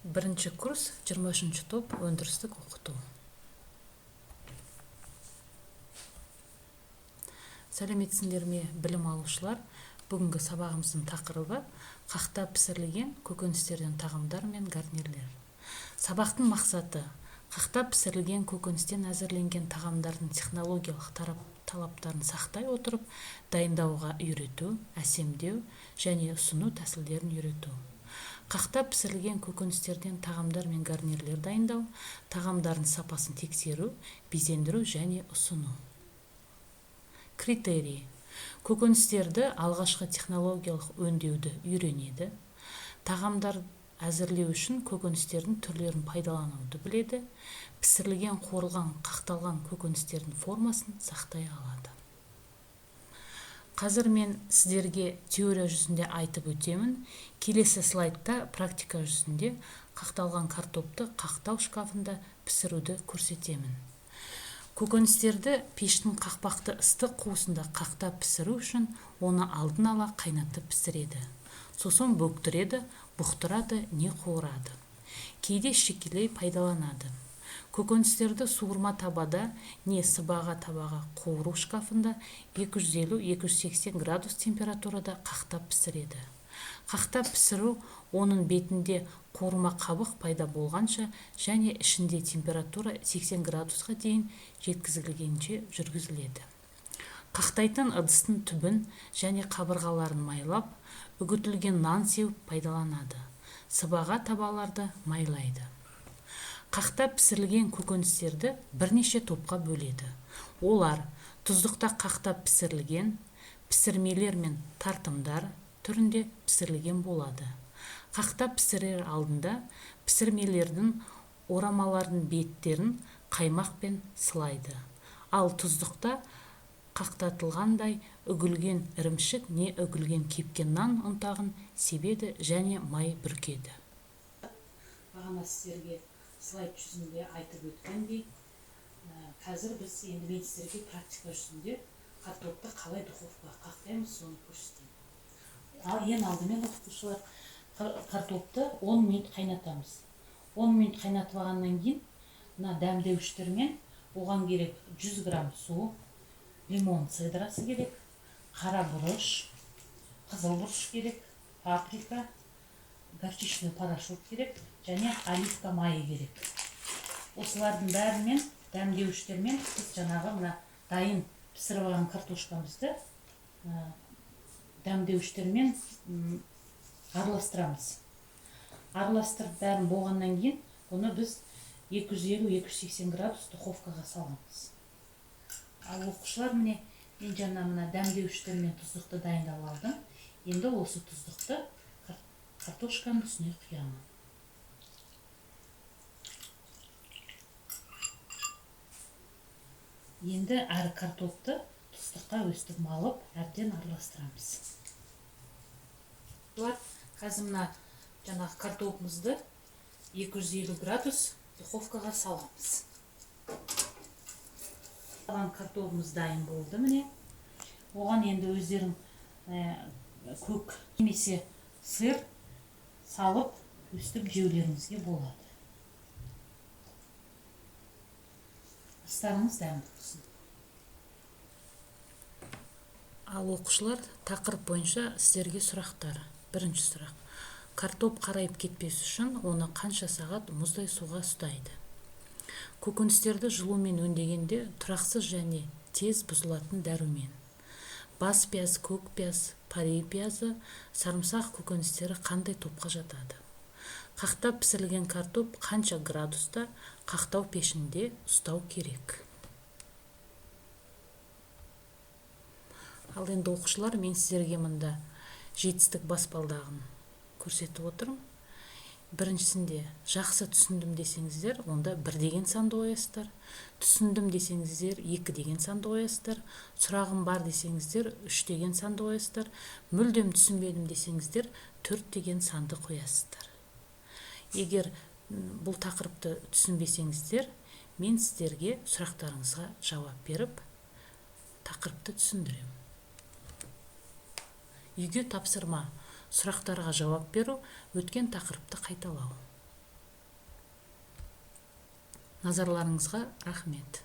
Бірінші курс, 23 топ, өндірістік оқыту. Сәлеметсіңдер ме, білім алушылар! Бүгінгі сабағымыздың тақырыбы: қақтап пісірілген көкөністерден тағамдар мен гарнирлер. Сабақтың мақсаты: қақтап пісірілген көкөністен әзірленген тағамдардың технологиялық талаптарын сақтай отырып дайындауға үйрету, әсемдеу және ұсыну тәсілдерін үйрету. Қақтап пісірілген көкөністерден тағамдар мен гарнирлер дайындау, тағамдардың сапасын тексеру, безендіру және ұсыну. Критерии: көкөністерді алғашқы технологиялық өңдеуді үйренеді, тағамдар әзірлеу үшін көкөністердің түрлерін пайдалануды біледі, пісірілген, қуырылған, қақталған көкөністердің формасын сақтай алады. Қазір мен сіздерге теория жүзінде айтып өтемін. Келесі слайдта практика жүзінде қақталған картопты қақтау шкафында пісіруді көрсетемін. Көкөністерді пештің қақпақты ыстық қуысында қақтап пісіру үшін оны алдын ала қайнатып пісіреді. Сосын бөктіреді, бұқтырады, не қуырады. Кейде шикілей пайдаланады. Көкөністерді суырма табада не сыбаға табаға қуыру шкафында 250-280 градус температурада қақтап пісіреді. Қақтап пісіру оның бетінде қуырма қабық пайда болғанша және ішінде температура 80 градусқа дейін жеткізілгенше жүргізіледі. Қақтайтын ыдыстың түбін және қабырғаларын майлап, үгітілген нан сеуіп пайдаланады. Сыбаға табаларды майлайды. Қақтап пісірілген көкөністерді бірнеше топқа бөледі. Олар тұздықта қақтап пісірілген, пісірмелер мен тартымдар түрінде пісірілген болады. Қақтап пісірер алдында пісірмелердің орамалардың беттерін қаймақпен сылайды. Ал тұздықта қақтатылғандай үгілген ірімшік не үгілген кепкен нан ұнтағын себеді және май бүркеді. Бағана сіздерге слайд жүзінде айтып өткендей, қазір біз енді мен сіздерге практика жүзінде картопты қалай духовкаға қақтаймыз, соны көрсетемін. Ал ең алдымен, оқушылар, картопты 10 минут қайнатамыз. 10 минут қайнатып алғаннан кейін мына дәмдеуіштермен оған керек 100 грамм су, лимон цедрасы керек, қара бұрыш, қызыл бұрыш керек, паприка, горчичный порошок керек және оливка майы керек. Осылардың бәрімен, дәмдеуіштермен біз жаңағы мына дайын пісіріп алған картошкамызды дәмдеуіштермен араластырамыз. Араластырып бәрін болғаннан кейін бұны біз 250-280 градус духовкаға саламыз. Ал оқушылар, міне, мен жаңа мына дәмдеуіштер мен тұздықты дайындап алдым. Енді осы тұздықты картошканың үстіне құямын. Енді әр картопты тұздыққа өстіп малып, әбден араластырамыз. Бұлар қазір мына жаңағы картопымызды 250 градус духовкаға саламыз. Алған картопымыз дайын болды, міне. Оған енді өздерің көк немесе сыр салып өстіп жеулеріңізге болады. Астарыңыз дәмді болсын. Ал оқушылар, тақырып бойынша сіздерге сұрақтар. Бірінші сұрақ. Картоп қарайып кетпес үшін оны қанша сағат мұздай суға ұстайды? Көкөністерді жылумен өңдегенде тұрақсыз және тез бұзылатын дәрумен. Бас пияз, көк пияз, порей пиязы, сарымсақ көкөністері қандай топқа жатады? Қақтап пісірілген картоп қанша градуста қақтау пешінде ұстау керек? Ал енді, оқушылар, мен сіздерге мында жетістік баспалдағын көрсетіп отырмын. Біріншісінде жақсы түсіндім десеңіздер, онда 1 деген санды қоясыздар. Түсіндім десеңіздер, 2 деген санды қоясыздар. Сұрағым бар десеңіздер, 3 деген санды қоясыздар. Мүлдем түсінбедім десеңіздер, 4 деген санды қоясыздар. Егер бұл тақырыпты түсінбесеңіздер, мен сіздерге сұрақтарыңызға жауап беріп, тақырыпты түсіндіремін. Үйге тапсырма: сұрақтарға жауап беру, өткен тақырыпты қайталау. Назарларыңызға рахмет.